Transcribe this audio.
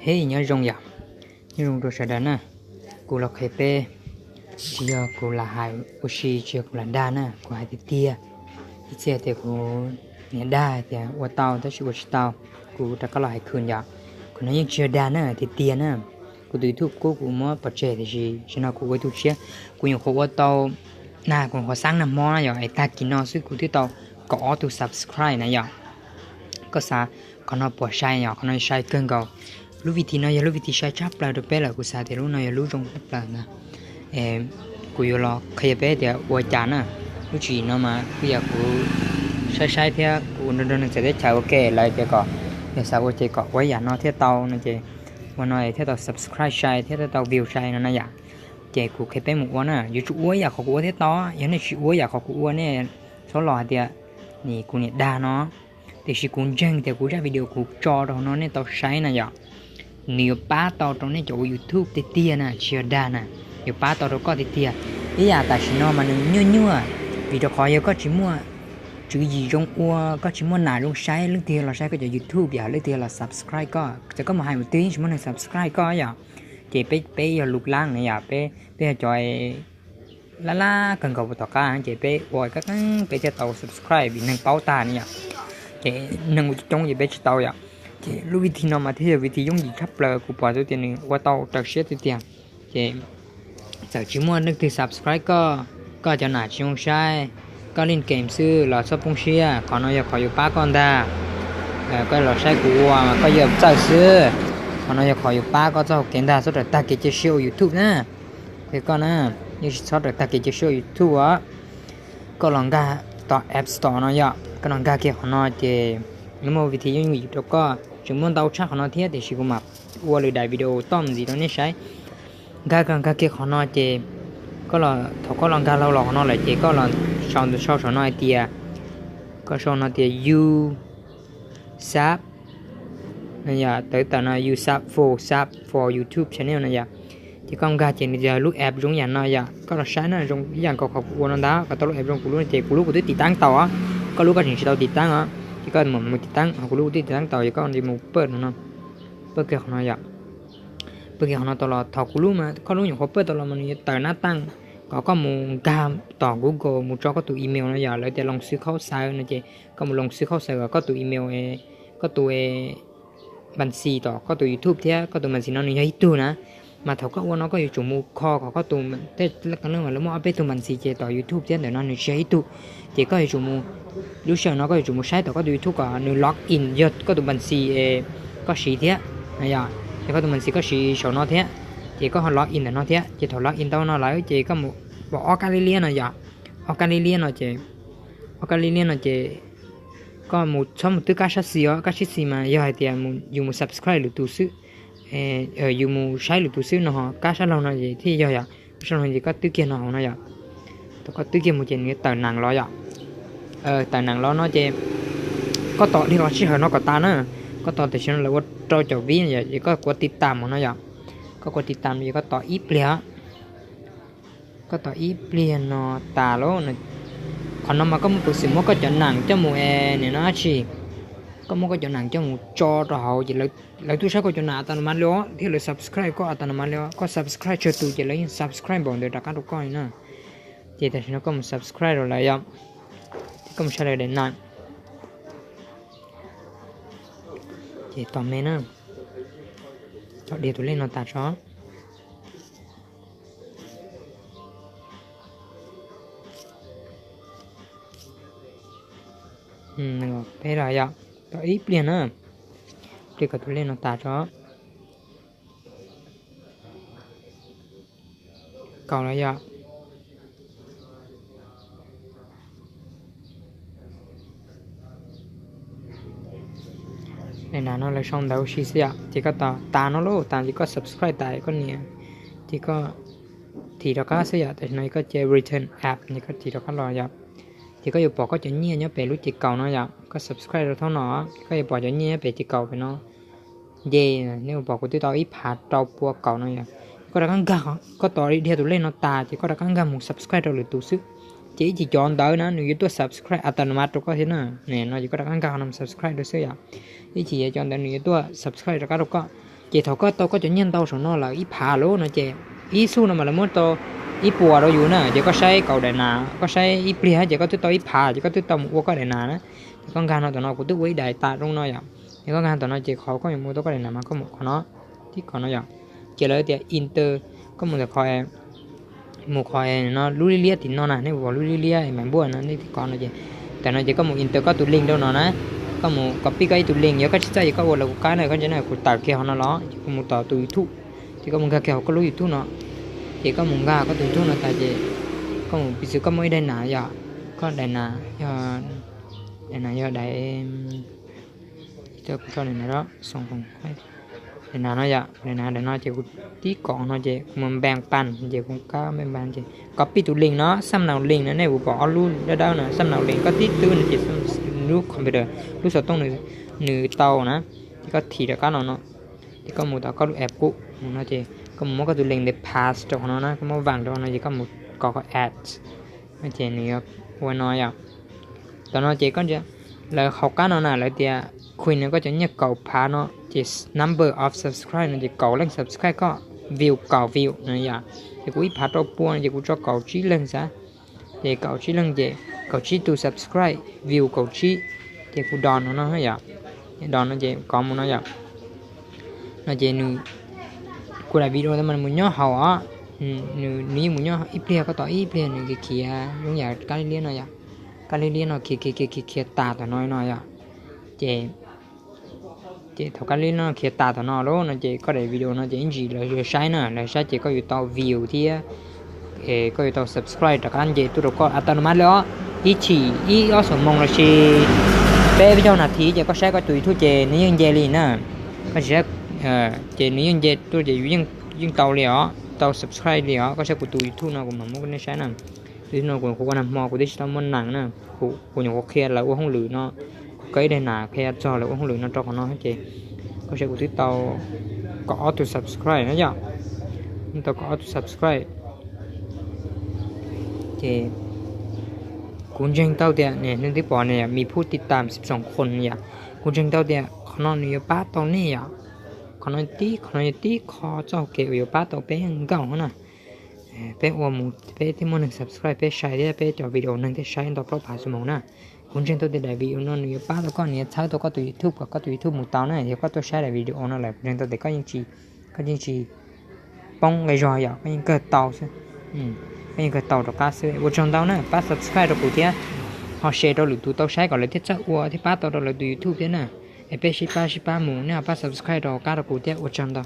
Hej, nyob zoo yom, nyob zoo rau sawv daws na. Kuv los qhia peb, tsis yog kuv lam hais ua si, tsis yog kuv lam dag na, kuv hais tiag tiag. Ib txhia tias kuv niam dag tias ua tau tab sis ua tsis tau, kuv rov qab los hais khwm yom. Kuv no yeej tsis yog dag na, tiag tiag na. Kuv tus YouTube kuj kuv muab pov tseg tiam sis tam sim no kuv ua ib tug tshiab, kuv nyuam qhuav ua tau, na kuv nyuam qhuav xab nag hmo na yom, es tag kis no xwb kuv twb tau kaum ob tug subscribe na yom. Koj xav qhov no puas sai yom? Qhov no sai kawg nkaus. Lub vim thim no yog lub vim thim sai tshaj plaws rau peb lawm, kuv xav tias lub no yog lub zoo tshaj plaws ntag. Kuv yuav los qhia peb tias ua cas na. Lub tswv yim no mas kuj yog kuv saib saib thiab kuv nrog nrog neeg txawv teb chaws ua ke lawv tias kom yog xav ua ces kom ua ib yam no thiaj tau no ces ua no thiaj tau subscribe sai thiab thiaj tau view sai no na yom. Ces kuv qhia peb mus ua na, yuav tsum ua ib yam qhov kuv ua thiaj tau. Yog nej tsis ua ib yam qhov kuv ua nej txhob los hais tias nim kuv niam dag no. Tiam sis kuv ntseeg tias kuv zaj video kuv tso rau hauv no nej tau saib na yom. Nws yuav pab tau rau nej cov ua YouTube tiag tiag na, tsis yog dag na. Yuav pab tau rau koj tiag tiag. Ib yam tam sim no mas nws nyuaj nyuaj, vim rau qhov yog koj tsis muaj tswv yim zoo ua, koj tsis muaj nam zoo saib, leej twg los saib koj cov YouTube yom, leej twg los subscribe koj. Txawm koj mus hais mus twg yeej tsis muaj neeg subscribe koj yom. Ces peb, peb yog lus lab na yom, peb, peb yog cov lab lab kawg nkaus puas tom qab ces peb ua qeeb qeeb peb thiaj tau subscribe vim neeg paub tag ne yom. Ces neeg ua coob coob ces peb tsis tau yom. Ces lub vim thim no mas thiaj yog vim thim yooj yim tshaj plaws, kuv pom tau tias nws ua tau raws siab tiag tiag. Ces txawm tsis muaj leej twg subscribe koj, koj cov nam tsis zoo saib, koj lis game xwb los txhob poob siab, qhov no yog qhov yuav pab koj ntag. Koj los saib kuv ua mas koj yuav txawj xwb. Qhov no yog qhov yuav pab koj txoj hau kev ntag, txhob rawm tag kev cia siab ua YouTube na. Qhia koj na, yeej tsis txhob rawm tag kev cia siab ua YouTube os. Koj los nkag tom App Store no yom, koj los nkag kiag qhov no ces nws muaj vim thim yooj yim rau koj, tseem muaj ntau tshaj qhov no thiab tiam sis kuv mam ua lwm daim video toj ntxiv rau nej saib. Nkag, nkag kiag qhov no ces koj los, thaum koj los nkag los qhov no lawm ces koj los sau, sau saum no hais tias, koj sau no tias you sub, tawv tawm no you sub for, sub for YouTube channel no yom. Ces koj nkag ces nws yog lub app zoo yam no yom, koj los saib na, zoo ib yam nkaus qhov kuv ua no ntag, koj tau lub app zoo kuv lub no ces kuv lub kuv twb tiv taab tau os, koj lub koj tseem tsis tau tiv taab os, ces koj mam mus tiv taab, ho kuv lub kuv twb tiv taab tau ces koj mus pawj no, pawj kiag qhov no yom. Pawj kiag qhov no tau los thaum kuv lub mas koj lub nyuam qhuav pawj tau los mas nws yuav tawm nab taaj kom koj mus nkag tom Google mus tso koj tus email no yom, lawv tias loo xwb khaub xawv no ces koj mus loo xwb khaub xawv kom koj tus email, koj tus npas xis tom koj tus YouTube thiab koj tus npas xis no nws yog ib tug na. Mas thaum koj ua no koj yuav tsum mus kho kom koj tus, tej leej neeg mas lawv muaj ob peb tug npas xis ces tom YouTube thiab ntawm no nws tsis yog ib tug. Ces koj yuav tsum mus, lub sij hawm no koj yuav tsum mus saib tom koj tus YouTube kom nws log in yog koj tus npas xis koj siv thiab, yog koj tus npas xis koj siv saum no thiab, ces koj ho log in ntawm no thiab. Ces thaum log in tau no lawm ces koj mus pom ob kab liab liab no yom, ob kab liab liab no ces, ob kab liab liab no ces koj mus txhob mus twb kab sab xis os, kab sab xis mas yog hais tias yus mus subscribe lwm tus xwb, yus mus saib lwm tus xwb no, ho kab sab laug no ces thiaj yog yom. Kab sab laug ces koj twb kiag no hauv no yom. Thaum koj twb kiag mus ces nws tawm nees los yom. Tawm nees los no ces koj tos dhia los sij hawm no kom tas na. Koj tos tam sim no lawv ua rau caum vib yom, ces koj kuav tiv tam mus no yom. Koj kuav tiv tam ces koj tos ib pliag. Koj tos ib pliag no tas lawm. Qhov no mas koj muaj peev xwm muab koj cov nees coj mus es nim no dab tsi, koj muab koj cov nees coj mus tso rau hauv ces lawv tuaj saib koj cov nees a tas no mas li os, thiab lawv subscribe koj a tas no mas li os. Koj subscribe tsawg tus ces lawv yeej subscribe npaum ntawd rov qab rau koj li na. Ces tam sim no koj mus subscribe rau lawv yom, ces koj mus saib lawv daim nees. Ces tos me na, tos dhia tus lej no tas tso. Peb los yom, tos ib pliag na, pliag kom tus lej no tas tso. Kaum los yom. Daim nees no lawv sau ntawv ua si xwb yom, ces koj tos tas no lauj, tas ces koj subscribe tas koj nias, ces koj thim rov qab xwb yom. Tam sim no koj cia return app ces koj thim rov qab los yom. Ces koj yuav pom koj cov nyiaj nyob pem lub ces kaum no yom, koj subscribe rau thaum no, koj yuav pom cov nyiaj nyob pem ces kaum pem no. Ces nej ua pom kuv twb tau ib phav rau pua kaum no yom. Koj rov qab nkag, koj tos dhia tus lej no tas ces koj rov qab nkag mus subscribe rau lwm tus xwb. Ces ib chim cov ntawd na nws yuav tuaj subscribe a tas no mas rau koj thiab na. No ces koj rov qab nkag qhov no mus subscribe rau xwb yom. Ib chim cov ntawd nws yuav tuaj subscribe rov qab rau koj. Ces thaum koj tau koj cov nyiaj ntau saum no lawm ib phav lawm no ces ib xub no mas lawv muab tau ib puas rau yus na, ces koj saib kaum daim nas, koj saib ib pliag ces koj twb tau ib phav, ces koj twb tau mus ua koj daim nas na. Ces koj nkag no tom no, kuv twb ua ib daim tas zoo no yom. Ces koj nkag tom no ces qhov koj yuav mus ua tau koj daim nas mas koj mus qhov no, tib qhov no yom. Ces lawv tias enter, koj mus ntawm qhov, mus qhov no lub liab liab tim no na, nej mus qhov lub liab liab mas npuaj no nej tib qhov no ces, tam no ces koj mus enter koj tus link rau no na. Koj mus copy koj ib tug link, yog koj tsis txawj ces koj ua lawv kuv qab na, koj ntsia na, kuv tawm kiag qhov no los ces koj mus tom tus YouTube, ces koj mus nkag kiag hauv koj lub YouTube no. Ces koj mus nkag koj tus YouTube no tas ces koj mus, piv txwv koj muaj ib daim nas yom, koj daim nas yog, daim nas yog daim, daim nas no yom, daim nas no ces kuv tib qhov no ces kuv mus npees pan ces kuv kab npees pan ces copy tus link no, xam naus link no, nej mus pom ob lub dawb dawb no, xam naus link koj tib twb no ces lub computer, lub xov tooj nws tau na. Ces koj thim rov qab no no, ces koj mus tom koj lub app qub mus no ces koj mus muab koj tus link ntawd paste rau qhov no na, koj muab vang rau qhov no ces koj mus kov qhov add, ces nws yuav ua no yom. Tam no ces koj ntsia, lawv hauv qab no na lawv tias coin no koj cov nyiaj kaum phav no ces number of subscribe no ces kaum leej subscribe koj, view kaum view no yom. Ces kuv ib phav rau pua no ces kuv tso kaum tsib leeg xav, ces kaum tsib leeg ces kaum tsib tus subscribe, view kaum tsib, ces kuv done no no yom. Done no ces kov mus no yom. No ces nws, kuv daim video ntawd mas nws mus nyob hauv os, nws yeej mus nyob ib pliag, koj tos ib pliag nws khiav khiav zoo yam kab liab liab no yom. Kab liab liab no khiav khiav khiav khiav khiav tas tom no no yom. Ces, ces thaum kab liab liab no khiav tas tom no lawm no ces koj daim video no ces ib ntsis lawv yuav saib na, lawv saib ces koj yuav tau view thiab koj yuav tau subscribe rov qab nce tuaj rau koj a tau no mas li os. Ib chim ib ob xuab moos los sis peb caug nas this ces koj saib koj tus YouTube ces nws yeej nce li na. Koj tsis saib, ces nws yeej nce tuaj ces yus yeej tau li os, tau subscribe li os. Koj saib kuv tus YouTube no kuv mam muab nej saib na. Tus YouTube no kuv nyuam qhuav ua nag hmo kuv twb tsis tau muaj nees na. Kuv nyuam qhuav qhia lawv ua hauj lwm no, kuv kaw ib daim nas qhia txog lawv ua hauj lwm no rau qhov no ces koj saib kuv twb tau kaum ob tug subscribe na yom. Tau kaum ob tug subscribe. Ces kuv ntseeg tau tias nej twb pom ne, mi phub tiv tam xib xoom khoos yom. Kuv ntseeg tau tias qhov no nws yuav pab tau nej yom. Qhov no tib, qhov no yog tib qho txoj hau kev uas yuav pab tau peb nkauj na. Peb ua mus peb thiaj muaj neeg subscribe peb saib thiab peb cov video neeg thiaj saib ntau plaub phav xuab moos na. Kuv ntseeg tau tias daim video no nws yuav pab tau koj, nws yuav txhawb tau koj tus YouTube kom koj tus YouTube mus tau na. Yog koj tuaj saib daim video no lawm kuv ntseeg tau tias koj yeej tsis, koj yeej tsis poob nqi zog yom, koj yeej kawg tau xwb. Koj yeej kawg tau rov qab xwb. Ua tsaug ntau na, pab subscribe rau kuv thiab ho share rau lwm tus tau saib kom lawv thiaj txawj ua thiab pab tau rau lawv tus YouTube thiab na. Es peb sib pab sib pab mus, nej ho pab subscribe rau qab rau kuv thiab, ua tsaug ntau.